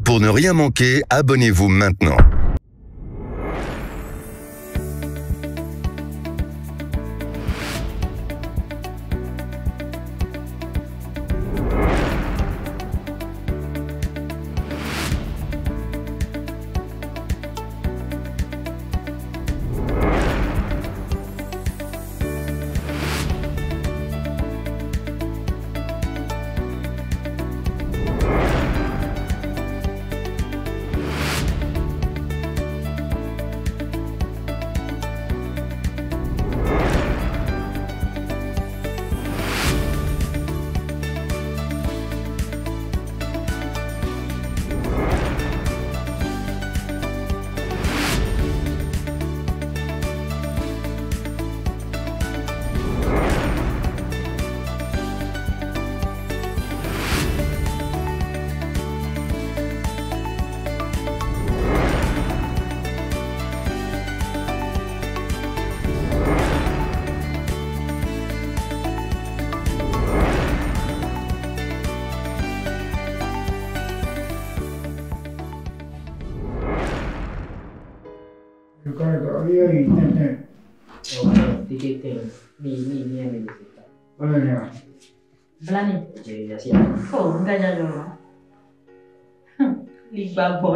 Pour ne rien manquer, abonnez-vous maintenant.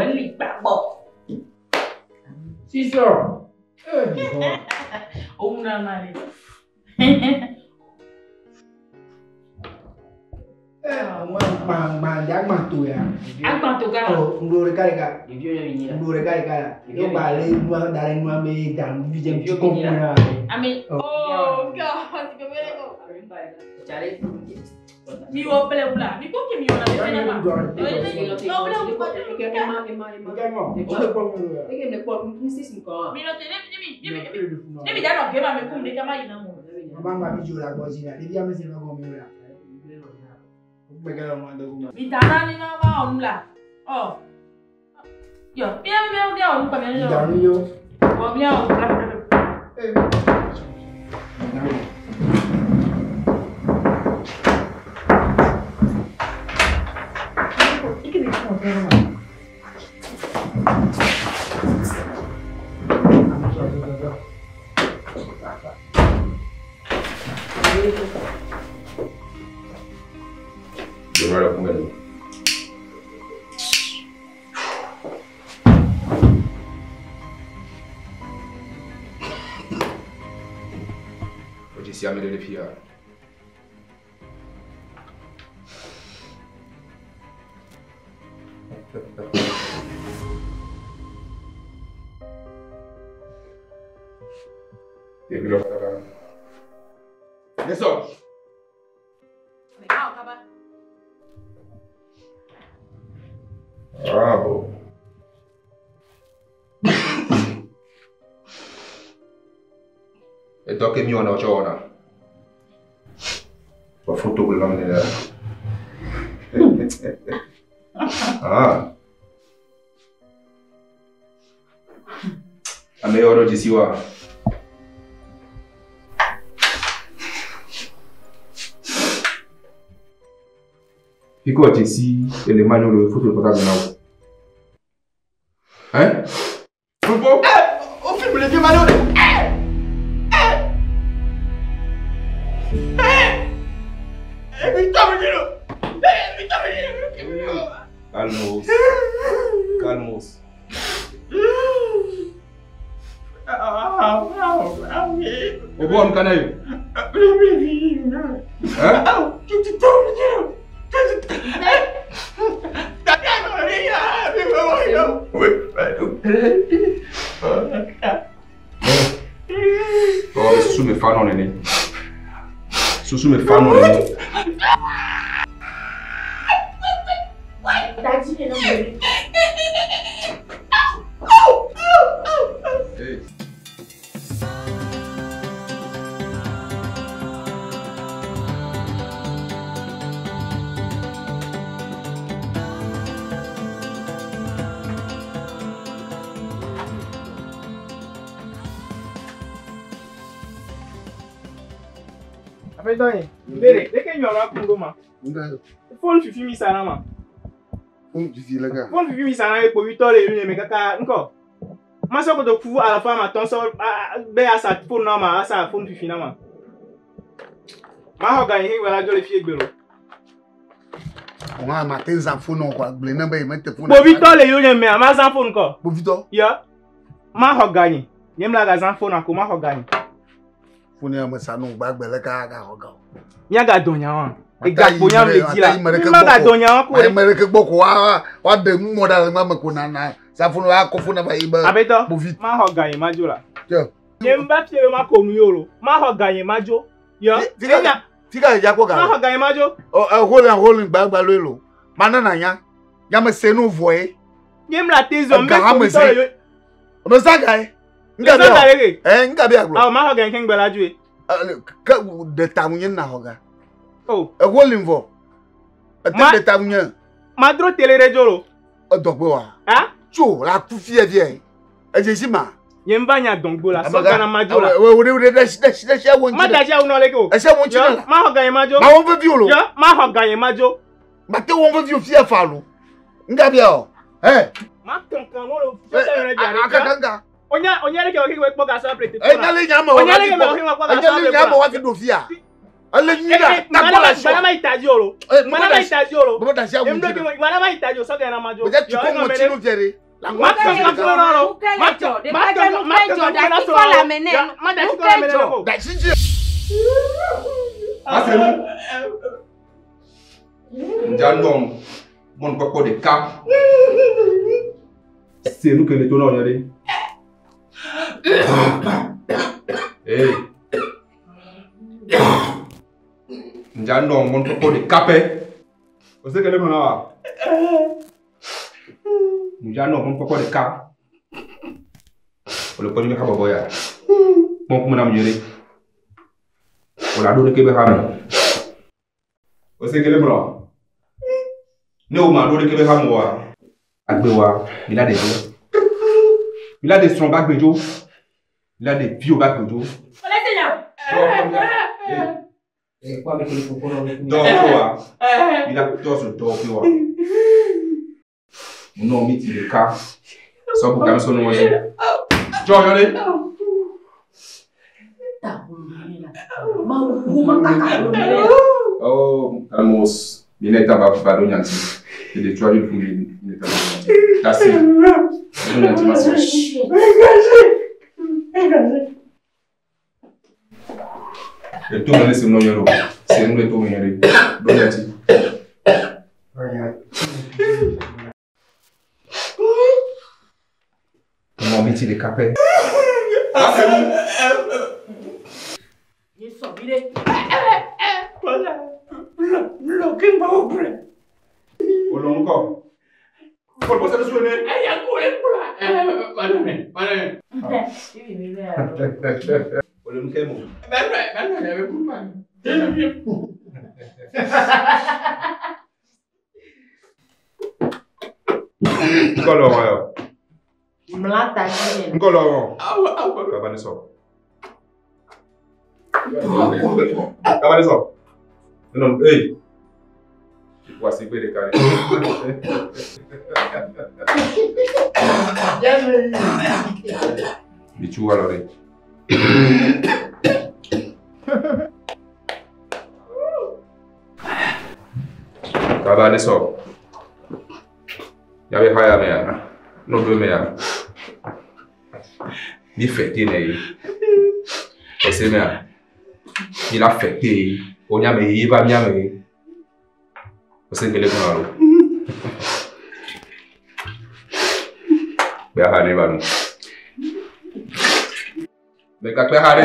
Ligbagbo. Sister. Una mare. Oh God. Mi wo ple wula. Mi ko ke mi wona be na ma. No ple wula. Mi no te ne mi mi mi mi da no ge ma me kum de kama yina mo. Mi da na ni na ma onu la. Oh. Yo, mi mi mi onu pa mi yo. Wo mi o la. Bravo. E to che mi ona ciona. Ho fatto quella maniera. Ah. A me oro ci si va. Iko ci si ele mano lo foto portable na. Hein? Popo? Au film le vieux Malo. Calmos. Calmos. O bon kanayo. Hein? Oh, susu me fa non nene. Susu me fa non nene. Bere, deke nyɔra kungo ma. Phone fifi mi sara ma. Fone fifi le ka. Fone fifi mi sa na ekpo vitɔ le yonye me kaka ŋkɔ. Masɔ kotoku alafa amatɔn sɔ be asa fone na ma asa fone fifi na ma. Maxɔ ga yi wala dzo le fie gbe lo. Wɔn ma te zã fone kɔ agble ne be yi me te fone. Kpovitɔ le yonye mea ma zã fone kɔ. Kpovitɔ. Yɔ. Maxɔ ga yi. Nye mla ga zã fone ko maxɔ ga yi. Fone ya me sa nu gbagbe le ka ga xɔ ga o. Mía ga dɔn nya wa. Egakpo nya le dzi la. Mi ma ga dɔn nya wa ko. Ayi me ɖeke gbɔ ko wa wa ɖe numɔ ɖa le ŋgba me ko nana sa fone wa kɔ fone va yi be. Abetɔ. Kpovitɔ. Maxɔ ga yi ma dzo la. Tse. Nye ŋba fie be ma ko nu yo lo. Maxɔ ga yi ma dzo. Yɔ. Fika fika dza kɔ ga. Maxɔ ga yi ma dzo. Ɔ ɛ holi holi gbagba loe lo. Ma nana nya. Nya me se nu vɔ ye. Nye mla te zɔn be kpovitɔ le yo. Me za ga ye. Nga bi o. Eh nga bi agblɔ. Awo maxɔ ga yi keŋ gbe la dzo ye. Ke ɖe ta ŋu nye na xɔ ga. Oh. Eholi vɔ. Ete ɖe ta ŋu nye. Madro tele ɖe dzo lo. Edɔgbe wa. Ah. Tso la ku fie fie. Edze si ma. Nye ŋva nya dɔngbo la sɔ gana ma dzo la. Wo ɖe ɖe ɖe ɖe ɖe ɖe wo ŋuti. Ma da dzi awu nɔ le ke o. Ese wo ŋuti la. Ma xɔ ga yi ma dzo. Ma wo vevi o lo. Yɔ ma xɔ ga yi ma dzo. Ma te wo vevi o fie fa lo. Nga bia o. Eh. Ma kankan wo lo. Akaka nga. Onya onya le ke o ke kpɔ ga sɔ plete. Eh nyale nya ma o. Onya le ke o ke kpɔ ga sɔ plete. Nyale nya ma wa fi do fia. Ale nyuia tagbɔ la sɔ. Mana ma yi ta dzi o lo. Mana ma yi ta dzi o lo. Bɔbɔ da si awu ŋuti. Mana ma yi ta dzi o sɔ ga na ma dzo. Bɔbɔ tsi ko ŋɔti nu fie de. Ma kankan fún ọ lo. Ma ma ma ma ma da si kɔ la mɛ ne ko. Da si dzi. Asenu. Nja nɔm mɔnukpɔkpɔ ɖeka. Se nu ke le to na wò ɖe. Ee. Nja nɔ mɔnukpɔkpɔ ɖeka pɛ. O se ke ne gblɔ na wa. Nja nɔ mɔnukpɔkpɔ ɖeka. O le kpɔ nyuie habɔbɔ ya. Kpɔn ŋkume nam nyuie ɖe. O la ɖo ɖeke be hame. O se ke ne gblɔ. Ne o ma ɖo ɖeke be hame oa, agbe wa mi la ɖe dzo. Mi la ɖe srɔ̃ be agbe dzo. Mi la ɖe viwo be agbe dzo. Dɔwɔƒe wa, mi la tɔ so dɔwɔƒe wa. Nɔ mi ti ɖeka. Sɔ bu game sɔ nu wɔ dzi. Tsɔ yɔ ɖe. Oh, Amos, mineta ba ba do nyanti. Ele tu as dit mineta ba do nyanti. Tasi. Do nyanti ma so. Et tout le monde se non yoro. C'est nous le tout yoro. Do nyanti. Non miti de capé. Nkolo. Kabane so. Kabane so. Non, hey. Voici de carré. Bichu alors. Kabane so. Y'avait haya mea. Non deux mea. Ni fêté né. Et c'est mea. Il a fêté. On y a mais il va bien mais. Você que ele com alo. Be hare ba no. Be ka pe hare.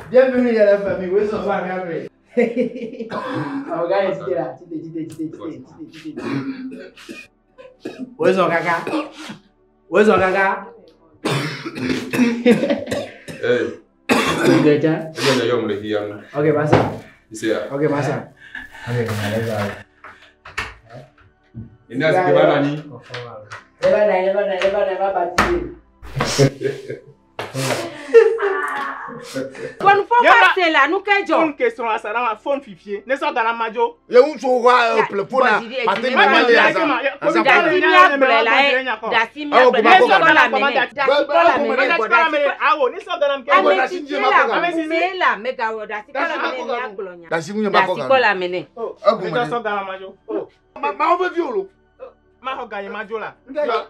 Bienvenue à la famille. Où est son frère? Regarde, là. Où est son caca? Où est son caca? Hey. Ok, passa. Ok, passa. Bɔnufɔ ba se la nu ke jɔ. Phone ke srɔ̃ asa na ma phone fifie. Ne sɔ gana ma dzo. Ye ŋutsu wa ple phone a mate ma le azã. Azã Dasi mia gblɔe la ye. Dasi mia gblɔe. Ne sɔ la mene. Dasi kɔ la mene gbɔ dasi kɔ. Awo ne sɔ gana ke. Ame tsitsi la ŋume la megawɔ dasi kɔ la mene mia gblɔ nya. Dasi ŋu nye ma kɔ Dasi kɔ la mene. Egɔme Ne sɔ gana ma dzo. Ma wo vevi o lo. Ma xɔ ga nye ma dzo la.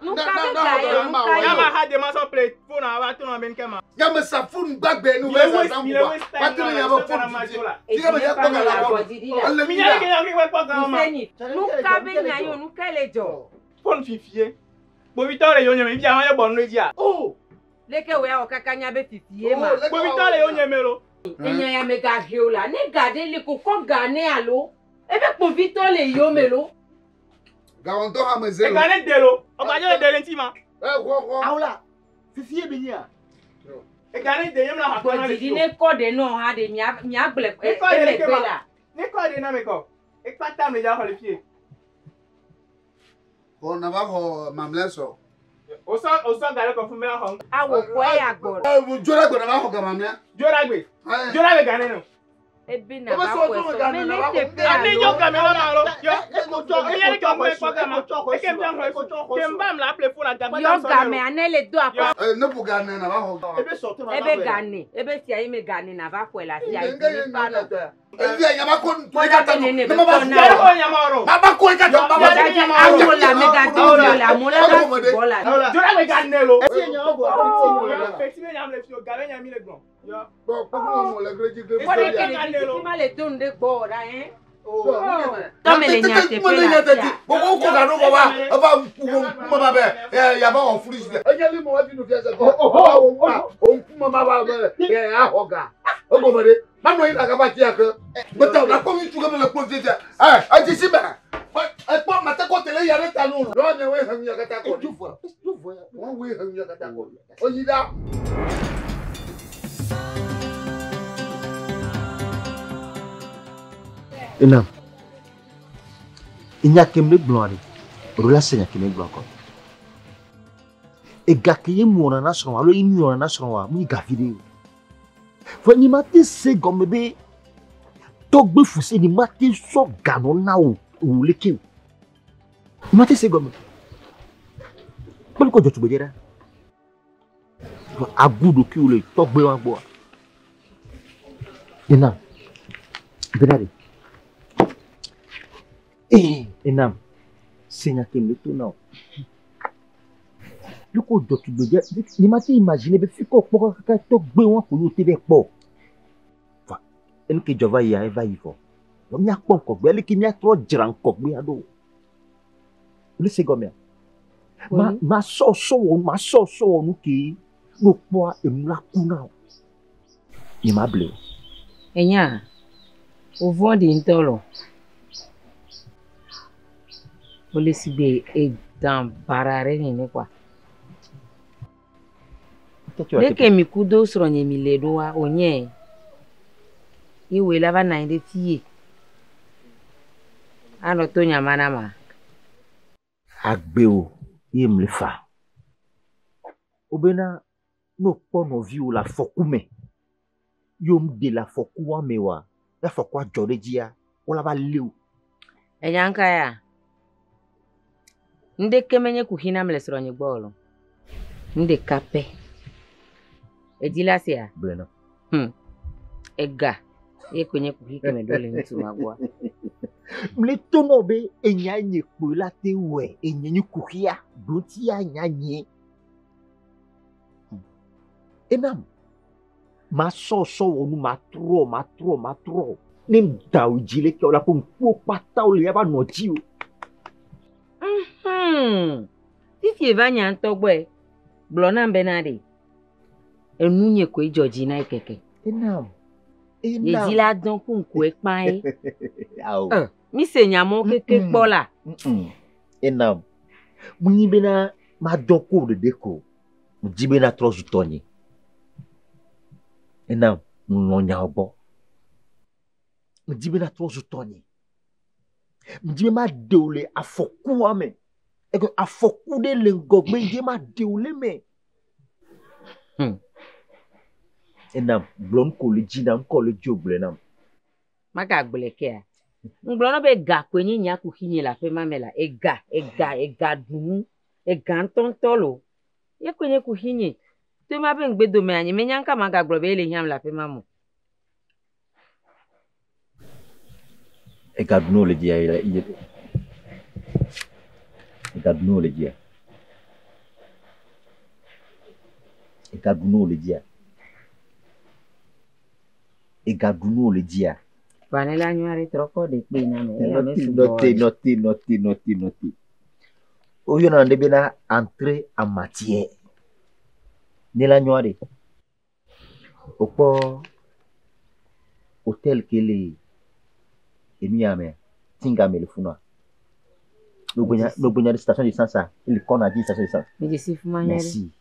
Nu ka be ga ye nu ka Ya ye. ma ha de ma sɔ ple phone a va to na be nke ma. Ya me sa phone gbagbe nu Mi be le sa waste zã mi le bua. waste time. Pati ne ya be phone ma dzo la. fifie. Ti me ya kpɔ ga la kɔ. Ele Mi mi nya la. ke ya ke kpɔ ga ma. Fuseni nu ka be nya ye nu ka le jɔ. Phone fifie. Kpovitɔ le yonye me fia ma ye bɔ nu ɖe dzia. Leke wo ya wɔ kaka nya be fifie ma. Kpovitɔ le yonye me lo. Enya ya mega he o la ne ga ɖe li ko kɔ ga ne alo ebe kpovitɔ le yome lo. Gawɔntɔ hã me ze lo. Ega ne de lo. Ɔgbadze le de le ŋuti ma. Ɛ xɔ xɔ. Awola fifie be nyia. Ega ne de nye mla xɔ akɔ na le Gbɔdidi ne kɔ ɖe nɔ hã ɖe mia miagblẽ Ne kɔ ɖe emegbe ke ma. la. Ne kɔ ɖe na me kɔ. Ekpata me dza xɔ le fie. Xɔ na va xɔ mamlɛ sɔ. Osɔ osɔ ga ɖe kɔ fún mi la xɔ. Awo kɔ ya gbɔ. Ɛ dzo ɖe gbe na va xɔ ga mamlɛ. Dzo ɖe gbe. Dzo ɖe gbe ga ne no. Ebe na Ebe va sɔ xɔe tso sɔ ga me ne ne na va xɔ. teƒe Ame alo. yɔ game la ma lo. Yɔ. Mi yɛ ke ŋgɔ kpɔ gama. Eke mi xɔ esu. Ke n ba mi la ple phone agba Yɔ game ane le do akɔ. Ɛ ne ƒo ga ne na va xɔ. Ebe sɔ te ma. Ebe gane ebe fia yi me gane na va xɔe le asia yi ne fa nɔ. Evi ya ma ko tu ka ta no. Ne ma va Kpɔɖa be fu. nene Yɔ xɔ nyama ro. Ma ba ko i ka ta ma ba. Awo la megado yo la amewo la va sugbɔ la. Dzo ɖe gbe ga ne lo. Esi nya wo bɔ. Feti be nyam le fio ga be nyam mi le gbɔn. Yɔ. Bɔn kpɔkpɔ mo le gbe dzi gbe. Kpɔ ɖe ke ɖevi titi ma le do nu ɖe gbɔ o ɖa hɛn. Tɔme le nya teƒe le le asia. Gbogbo ko ga no baba. Eva kuma ba be. Ya ba wɔ furu si. Enye li mo wa fi no fi ase ko. O o kuma ma ba be. Ya xɔ ga. O gɔme ɖe. Ma nɔ anyi la kaba tia ke. Gbetɔ la kpɔ mi tu ke me le kpɔ fi tia. Ɛ edzi si me. Ekpɔ mate kɔ tele ya ɖe ta no. Lɔ nye wo he nu ya katã kɔ. Wɔn wo he nu ya katã kɔ. O yi ɖa. Ena. Enya ke me gblɔa ɖe, eɖo la se nya ke me gblɔ kɔ. Ega ke ye mu wɔna na srɔ̃ alo ye nu wɔna na srɔ̃ wa, mu yi gavi ɖe o. Vɔ nye ma te se gɔme be tɔgbe Fuseni ma te sɔ ganɔ na wò wò leke o. Nye ma te se gɔme. Kpɔ kɔ dzɔtsugbedze ɖa. Vɔ agu ɖokuiwò le tɔgbe wa gbɔa. Ena. Bena ɖe. Ee, enam, se nya ke me to na o. Loko dzɔtsugbedze, nye ma te imaginer be fi kɔ kpɔ kaka tɔgbe wa ko ye wo te vɛ kpɔ. Va, enu ke dzɔ va yia, eva yi vɔ. Vɔ míakpɔ ŋkɔgbe, aleke míatrɔ dzra ŋkɔgbea ɖo. Wole se gɔmea? Ma ma sɔ sɔwɔ ma sɔ sɔwɔ nu ke ne wokpɔa enu la ku na o. Nye ma ble o. Enya, o vɔ̃ɖi ŋutɔ lɔ. Wole si be edan bara ɖe nene kɔa. Leke mi ku do srɔ̃nye mi le ɖoa, wònye ye woe la va nɔ anyi ɖe fie. Anɔ to nyama na ma. Agbe o ye mle fa. Wobena ne wokpɔ nɔviwò le afɔku me, ye womeɖe le afɔkua me oa, ne afɔkua dzɔ ɖe dzia, wola va lé wò. Enya ŋka ya? Ŋɖeke menye kuxi nam le srɔ̃nye gbɔ o lo. Nu ɖeka pɛ. Edzi la sia? Gblɔe nam. Ega ye koe nye kuxi ke meɖo le ŋutsu ma gbɔa. Mle to nɔ be enya nye kpoe la te wɔe, enye nye kuxia, ɖotia nya nye. Enam, ma sɔ sɔwɔ nu ma trɔ, ma trɔ, ma trɔ. Ne da wò dzi le ke o la ko ŋkuwo kpata wo le ya va nɔ dzi o. Fifi va nya ŋutɔ gbɔe, gblɔ nam bena ɖe, enu nye koe dzɔ dzi na ye keke. Enam. Ye Enam. dzi la dɔn ku ŋkue kpã ye. Awo. Mi se nyamɔwo keke kpɔ la. Enam. Munyi bena ma dɔn ko ɖeɖe ko. Dzi bena trɔ zu tɔnye. Enam, ŋlɔ nyawo gbɔ. Dzi bena trɔ zu tɔnye. Dzi be ma ɖe wò le afɔkua me. Eke afɔku ɖe le ŋgɔgbe dzi ma ɖe wò le me. Enam gblɔ ŋkɔ le dzi nam ŋkɔ le dzi o gblɔe nam. Magagblɔe kea. Ŋgblɔ na be ga koe nye nya kuxi nye le aƒe ma me la. Ega, ega, ega ɖunu. Ega ŋutɔŋutɔ lo. Ye koe nye kuxi nye. To ma be ŋgbe domea nye menya ŋka magagblɔ be ele hiãm le aƒe ma me. Ega ɖunu le dzia ye ye. Ega ɖunu le dzia. Ega ɖunu le dzia. Ega ɖunu le dzia. Vanilla nyɔ ɖe trɔ kɔ ɖe kpe na me. Eya me Note, sugbɔ. note, note, note, note, note. Woyɔna ɖe bena entrée en matière. Ne la nyɔa ɖe. Wokpɔ hôtel ke le enu ya mea, Tinga me le funua. N'ogbenya ɖe station d'essence a, ele kɔna dzi station d'essence. Mi dze si fuma nyɔ ɖe. Merci.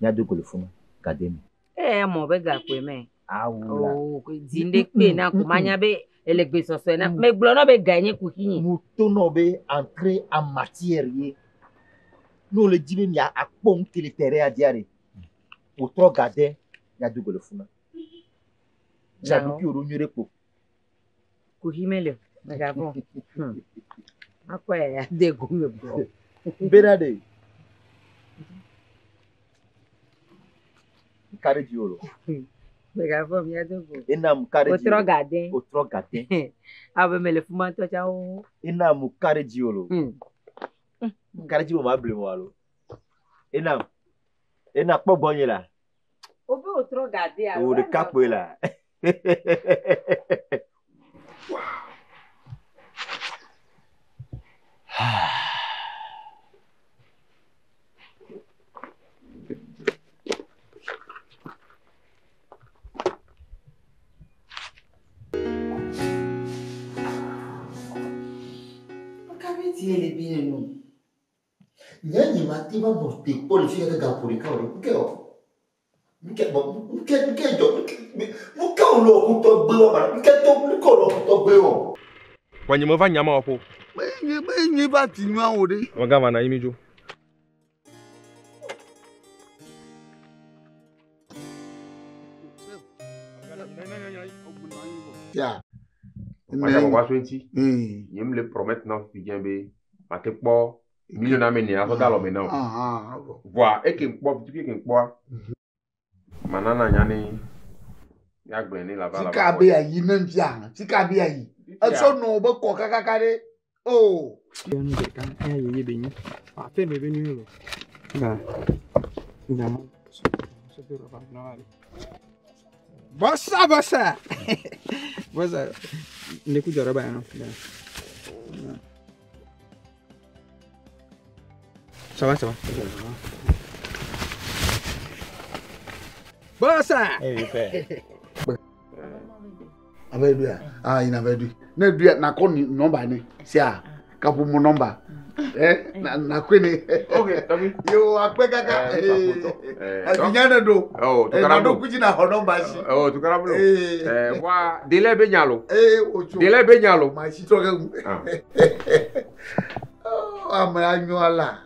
Míado go le funu, gade me. Eya mɔ be ga koe me. Awu la. Oo, dzi ɖe kpe na ko manya be ele gbesɔsɔe na. Megblɔ na be ga nye kuxi nye. Mu to nɔ be entrée en matière ye. Ne wole dzi be mia akpɔ nu ke le terrain dzia ɖe, wòtrɔ gade, míado go le funu. Dzra ɖokuiwò ɖo nyuie ɖe kpo. Kuxi mele o. Megavɔ̃. Akɔe ade gome gbɔ. Bena ɖe. Ka ɖe dzi wò lo. Megavɔ̃ míado go. Ena mu ka ɖe dzi Wòtrɔ wò. gade. Wòtrɔ gade. Abe mele fuma ŋutɔ tsã wo. Ena mu ka ɖe dzi wò lo. Ka ɖe dzi wò ma ble mo alo. Ena ena kpɔ gbɔnye la. Wobe wòtrɔ gade alo. Wò ɖeka kpoe la. Kabe tie le bi nenu. Nye nye ma te va nɔ te kpɔ le fi kaka gaƒo ɖeka o ɖe. Nuke wɔ? Nuke bɔ nuke nuke dzɔ nuke nuke wòle ɔkutɔ gbe wɔ ma nuke to nuke wòle ɔkutɔ gbe wɔ. Wa nye meva nyama wɔ ƒo. Be be nyi va ti nyɔa wo ɖe. Amegã va na anyi mi dzo. Ya. Mata bɔ so ŋuti. Nye mu le promettre na fi dze be mate kpɔ million ame ne azɔ da alɔme na o. Voa eke ŋkpɔ fi ke ŋkpɔa. Manana nya ne miagblɔe ne la va la. Sika be ayi ne ŋutia. Sika be ayi. Esɔ nɔ be kɔ kakaka ɖe. Oh. Nu ɖeka eya yeye be nyi. Afe me be nu lo. Ga. Ga mo. Bossa, bossa. Bossa. Ne ku jɔrɔ ba yan nɔ. Ça va, ça va. Bossa. Eh oui, père. Ave du ya. Ah, ina ave du. Ne du ya na ko ni number ni. Sia. Kapu mu number. Eh, na na kwe ni. Ok, tabi. Yo akpe kaka. Eh, Eh, nya ne do. Oh, Eh, na do kuji na ho number si. Oh, tukara bolo. Eh. Eh, wa délai be nya lo. Eh, ocho. Délai be nya lo. Ma si tro ke. Ah. Oh, ame anyo ala.